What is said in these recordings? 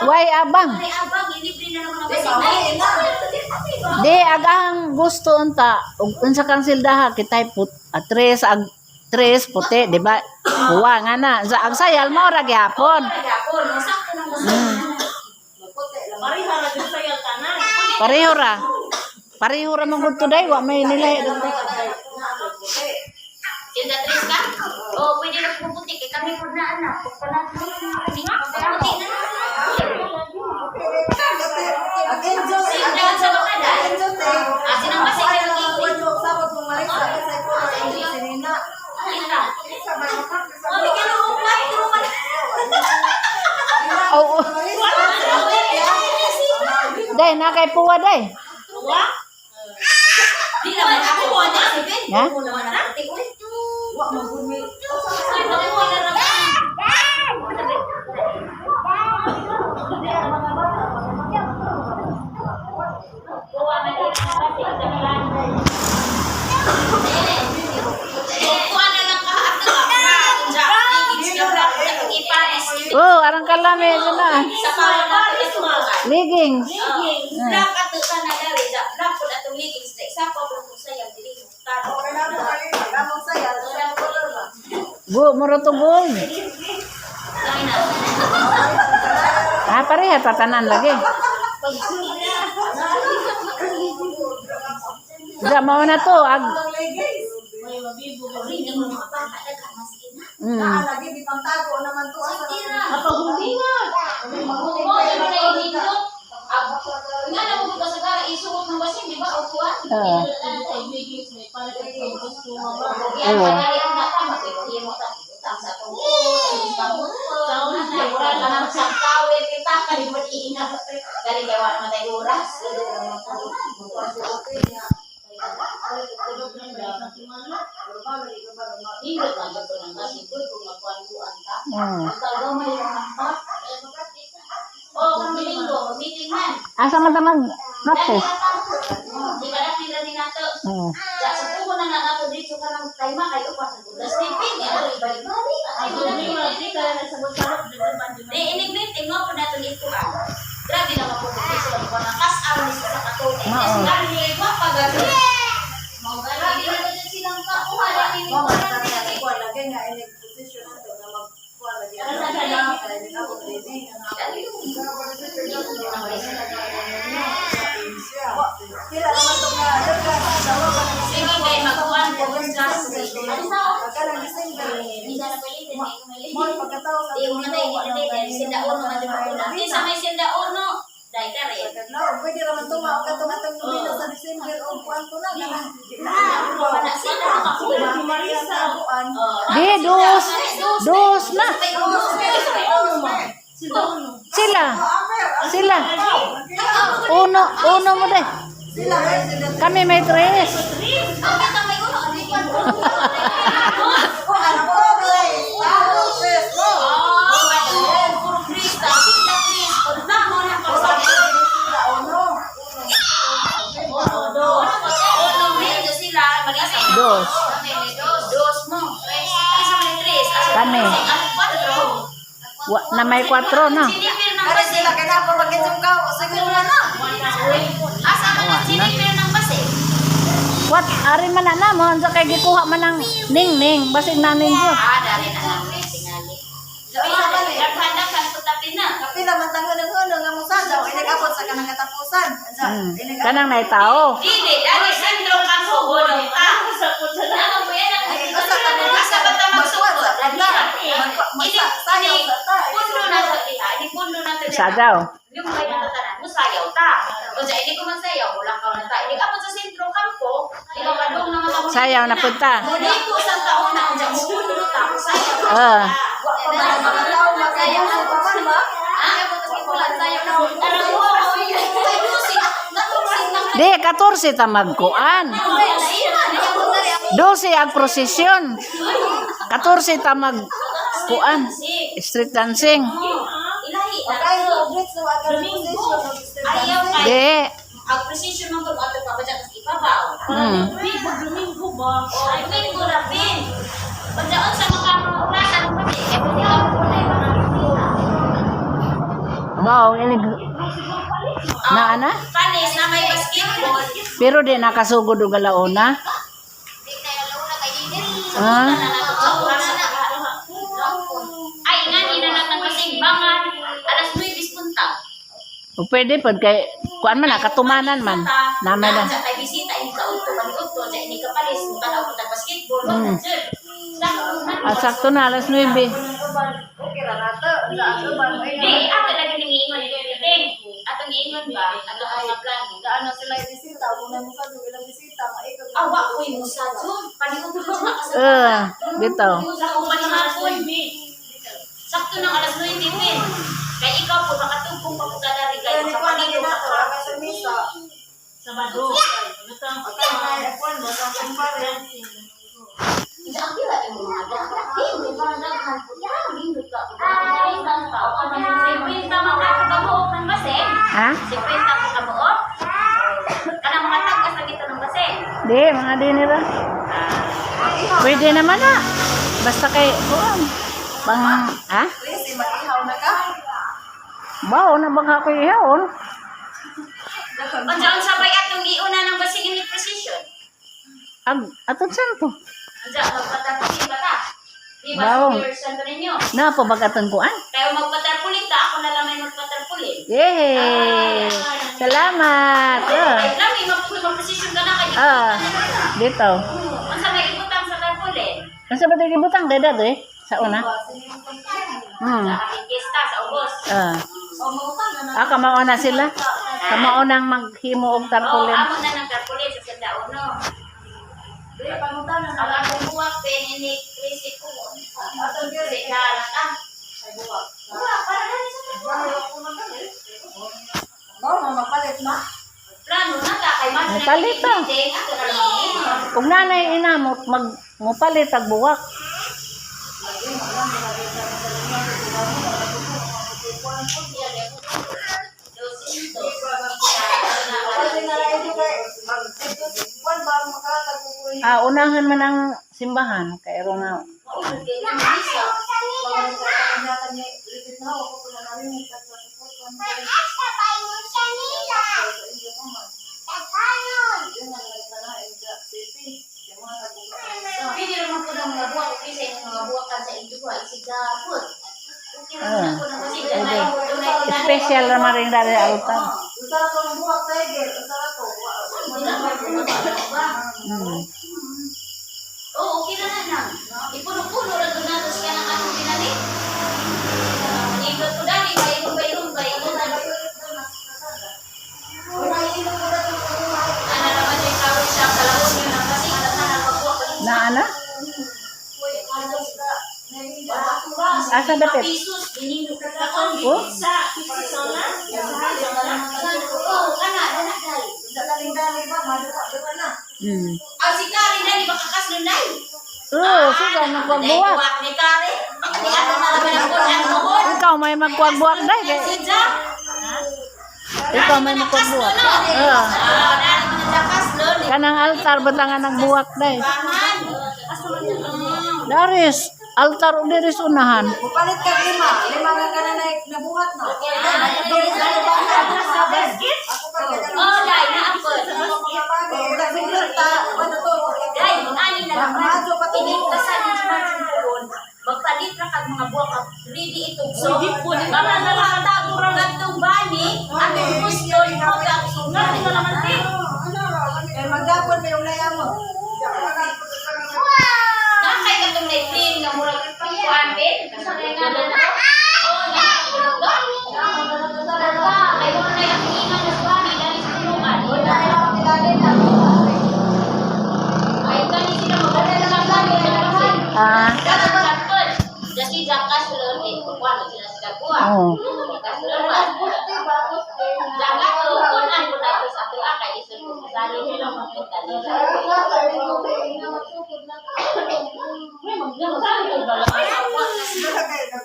Way abang. Ay, abang, ilibre na naman ang basing. Ay, Di agang gusto unta ug unsa kang sildaha kitay put a tres ag tres puti, di ba? Kuwa nga na. Sa ang sayal mo ra gyapon. Gapon, no, sakto na gusto. Pareha ra jud sayal tanan. Pareho ra. Pareho ra man gud to day, wa may nilay dito. Silda tres ka? Oo, pwede na pumuputi. Kay kami po na anak. Pagputi na. Silda sa bakada. Ah, sinang basing na nag-iwi. Kita. Mami, kinuha kwatro man. Oo. Day na kay puwa day. Wa? Di naman ako wala si Ben. Ha? Ako naman ang puti. Uy, Uy, makuha na naman. Kuha na lang ka at ipares. Oh, arang kalami na. Sa power na pinatutukan. Leggings. Black at ka na dari, da black po atong leggings da isa pa po kung sayang dili mo taro. Go, mura to gold. Laki na. Ah, pareha tatanan lagi. Ga mao na to ag May mabibo ka. Ori ni mga bata daghan mas ina. Tira. Napahuli nga. Mo na na hindot. Nga na mo ka sa gara isuot ng basin, di ba? O kuan. Oo. Leggings may para sa gusto mama. Yan Oo. pagari ang nata makikimo ta utang sa atong sa ura lang sa tawid kita kay mo ina. Dali kay wala man tayo oras. Hindot man jud nang basin ko kung magkuan-kuan ta. Mm. Ang tawag may mga pa. Oh, kang Domingo, meeting man. Asa man ta mag practice? Di ba na pila ni nato? Oo. Sa sa tubo na nga nato dito ka ng time kay upat sa gulas taping ya balik balik. Ay wala Ay, ni wala di ka na sabot-sabot di ba di ba? Di inig meeting mo po nato ito ah. Grabe naman po kung piso ko na kas aron ni sa katuig. Oo. Kasi ni wa pa gani. Mo grabe na jud silang kakuha na ni Sige kay magkuan ko sa ano sa Hindi na pwede di mo na tayo hindi na sinda uno man jud ko na. Kinsa may sinda uno? Dai ka rin. Pwede raman tumaw ka tumatang nobina sa December o kuan ko na kanang Wala sila makakuha. si Marisa kuan. Oh, Di dos. Dos na. May uno. Sila uno. Sila. Sila. Uno, uno mo day. Sila ay sila. Kami may tres. Ang kita may uno, ano yung uno? Kuan ko guys. Tao tres mo. Oh, puro Krista, sila Chris. Unta mo na pagsabi. Sila uno. Uno, dos. Uno, medyo sila. Marisa. Dos. Kami, may dos. Dos mo. Tres. Isa may tres. Asa Kami. Ano, kwatro. Wa, na may kwatro na. Sinipir ng Kare base. sila kay na pagkitsong ka siguro na na. Asa ka na sinipir ng base? What ari man na namo unsa kay gikuha man ang ningning basig na ninyo. Ah, dari na lang. Tingali. Daghan-daghan putapin na. Kapila man tangon ng uno nga musada o inag-abot sa kanang katapusan. Ansa, inag-abot. Kanang nay tao. Dili, dali sentro kampo gulong ka. Sapot sa Ano mo yan ang Asa ka na Asa ba ta magsugod? Magkuan sa Ini sayaw sa ta. Pundo na to diha, ini pundo na to diha. Sa daw. Yung may natatanan, musayaw ta. O siya, hindi ko man sayaw, wala ka na ta. Ini kapot sa sentro kampo, di ba kadong naman ako. Sayaw na punta. Muli ko sa taon na, unsa mo pundo ta, musayaw na. Ah. Wa pa man ang mga tao makayaw pa man ba? Ah, Arang mo, ay, dusi, natusin na Di 14 ta magkuan. 12 ang prosesyon. 14 ta magkuan. Street dancing. Ilahi na. Kay Brits no akan position og Ayaw kay Di. ang precision man kung ato pa ba dyan, tas ibabaw. Domingo, Domingo ba? O, Domingo na bin. Pagdaon sa mga urasan mo kasi, eh, pwede ka po na Mao Inig na ana? Panis na may basketball. Pero di nakasugod og alauna. Ha? Ay, nga, hinanap ng kasimbangan. Alas 9 punta. O pwede pod kay kuan man na katumanan man. Namay na. Sa tay bisita, ini ka udto, bani udto, sa ini ka palis, tanaw ko tag basketball. Sir, sakto na. Ah, sakto na alas 9. Okay ra na to. Sa ato ba mo Di, ako lagi ningingon. Ting, atong ingon ba? Atong mga plano. Daan na sila bisita, kung na mo sa ilang bisita, maikot. Awa ko'y musa, Jun. Paniudto na ka sa Eh, bitaw. Sa uban hapon. Sakto ng alas 9 pin. Kay ikaw po, makatugpong pa po ka dari Kaya kayo ni sa kuan na paniudto. ginato, ang sa misa. Sabado. Ay, kuan mo sa kumpare. Ang pila yung mga daghan. Di, parang daghan po. Yan, lindot ka. Ay, isang tao. 50 man ka kabuok ng base. Ha? 50 ka kabuok. Kanang mga tag-as na gito ng base. Di, mga dinira. Pwede naman na. Basta kay kuan. Pang ha? Please, mag-ihaw na ka. Bao na bang ako ihawon? Unsa unsa bay atong giuna ng base unit precision? Ag aton santo. Unsa magpatarpulin ba ta? Di ba Bao. sa santo ninyo? Na pa bag aton kuan? Kayo magpatarpulin ta, ako na lang may magpatarpulin. Yay! Salamat. Ah, Ay, lami magprecision ka na kay ah. Dito. Unsa may ibutang sa tarpulin? Unsa ba ito gibutang dada dre? Sa una? Sa aking fiesta sa August. Ah. O mautang na na. Ah, kamao na sila. Kamao nang maghimo og Oo, tarpaulin. amo na ng tarpaulin sa Senda Uno. Dili pangutan na Ang na. akong buwak, pen, ini, Tracy ko. Atong Kasi diri. narat ah. Ay buwak. Buwak, para na sa Bawo ako man kami. Bawo mo magpalit ma. Plano na ta, kay man na Palit ah. meeting, ako na lang ang ingon. Kung nanay inamot mag mopalit ag buwak. Pwede na lang ito kay kuan ba makatag ko ko. Ah, unahan man ang simbahan kay ro nga. Pwede naman po ng mga buwak, okay sa inyong mga buwakan sa inyo buwak, isigapot. Okay naman po ng kasi Pwede. Special naman rin dali altar. Usa ra to ang buwak tiger, usa ra to. Oo, okay na na nang. Ipuno-puno ra doon nato siya ng atong pinalit. Ikot ko dali, bayroon, bayroon, bayroon. Ana naman yung kawin siya sa lahos yun ang kasi alam na magbuwak pa Na ana? Asa dapit? Pesos, binilo ka ka. Oh? Sa na? Oo, kana, dana dai. Ang si Kari na, di ba kakaslo na? Oh, sige magbuwak. Buwak ni Kari. Ni ato na laban ang kunan mohon. Ikaw may magkuwag-buwak dai kay Si Jack. ikaw may magkuwag-buwak. Ah. Ah, dali mo na Jack kaslo. Kanang altar batangan ang buwak dai. Paman. Daris, altar og diris unahan. Mupalit ka lima, lima nga ka na nabuhat no. Diri sa lubangan. Ako pa kay Oh, dai na ako. mga pagi, nagsulat ta, ano to? Dai, ani na lang. Maadyo pa to. Inigtasan ni Martin Puon. Magpalit ra kag mga buwak kag ready itong so. Baka na lang Mga katong bani, atong gusto mo kag Nga na naman ti. Eh magdapon may ulaya mo. Nakay katong na-clean nga murag kuan bin. Sa kay nga na. Oh, na Ay mo na ang ingan na bani dali sa tulungan. Ay kani sila magdala sa bani. Ah, Dasi jaka sulon eh kuan sila sila kuan. Oo. Kasulon. Jaka to kuan po na sa ato kay isod ko kasali nila magpunta nila.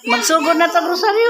Magsugod na tag rosaryo.